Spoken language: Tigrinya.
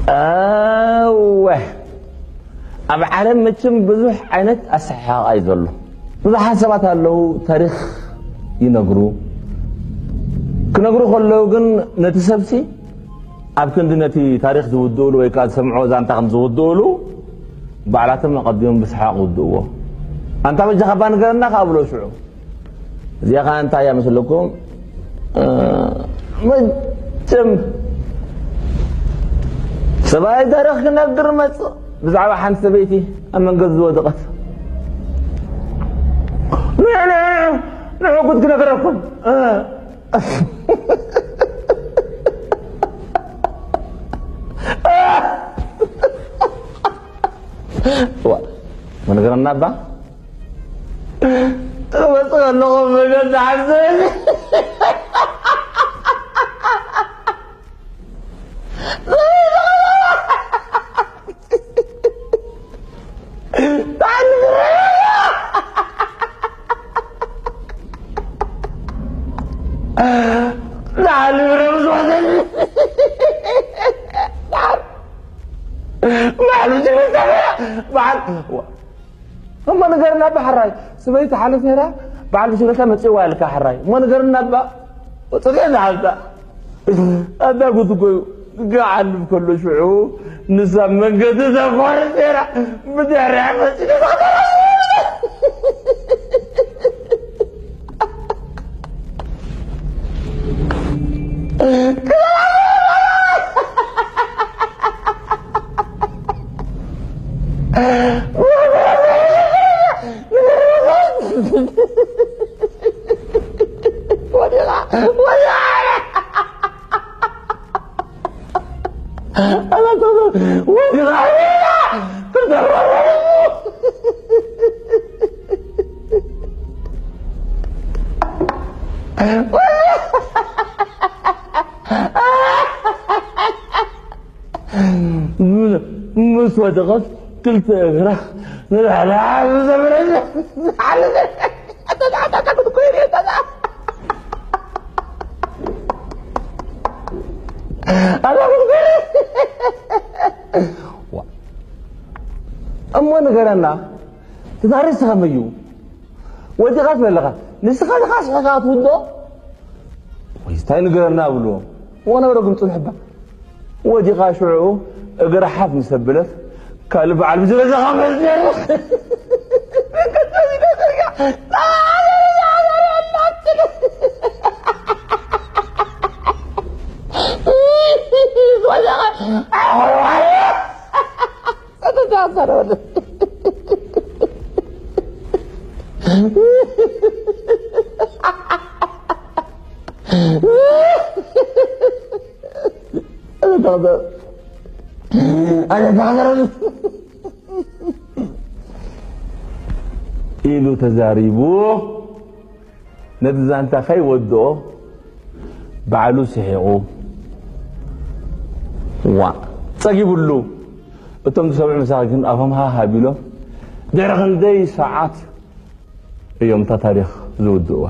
እወ፣ ኣብ ዓለም መቸም ብዙሕ ዓይነት ኣሰሓሓቕ እዩ ዘሎ። ብዙሓት ሰባት ኣለዉ፣ ታሪኽ ይነግሩ። ክነግሩ ከለዉ ግን ነቲ ሰብሲ ኣብ ክንዲ ነቲ ታሪኽ ዝውድእሉ ወይ ከኣ ዝሰምዕዎ ዛንታ ከም ዝውድእሉ፣ ባዕላቶም ኣቐዲሞም ብሰሓቕ ይውድእዎ። ኣንታ በጃኻ እባ ንገረና ከኣ ብሎ ሽዑ። እዚኣ ኸኣ እንታይ እያ መስለኩም? እ፣ መቸም ሰብኣይ ታሪኽ ክነግር መጽእ ብዛዕባ ሓንቲ ሰበይቲ ኣብ መንገዲ ዝወደቐት። ንዑ፣ ንዑ፣ ንዑ፣ ንዑ ጉድ ክነግረኩም። እ። ዋ፣ መን ገረና እባ? እመጽእ ኣለኹ መገዲ ሓሰብ። እሞ ንገርና እባ ሕራይ፣ ሰበይቲ ሓለፍ ነይራ፣ በዓል ብሽክለታ መጺእዋ ኢልካ ሕራይ። እሞ ንገርና እባ፣ ጽድቂ ንሓዛ። ኣታ ጉድ እኮ እዩ። ክዓልብ ከሎ ሽዑ ንሳ መንገዲ ተቋርጽ ነይራ፣ ብድሕሪኣ መጺኡ ተኸተላ። ምስ ወደቐት ክልተ እግራ ንላዕሊ ዘብረዘ። እሞ ንገረና፣ እቲ ታሪኽ ከመይ እዩ? ወዲቓ ትበለኻ፣ ንስኻ ዲኻ ስሒኻ ትውድኦ? ወይስ እንታይ ንገረና ብልዎ። እሞ ነበረ ግን ጽንሑ እባ። ወዲቓ ሽዑ እግራ ሓፍ ምስ ኣበለት፣ ካልእ በዓል ብዝበዛ ኸመዝ ነይሩ። ኢሉ ተዛሪቡ። ነቲ ዛንታ ከይወድኦ ባዕሉ ስሒቑ። ዋ፣ ጸጊቡሉ። እቶም ዝሰምዑ መሳኪን ኣፎም ሃህ ኣቢሎም ድሕሪ ክንደይ ሰዓት እዮም እታ ታሪኽ ዝውድእዋ።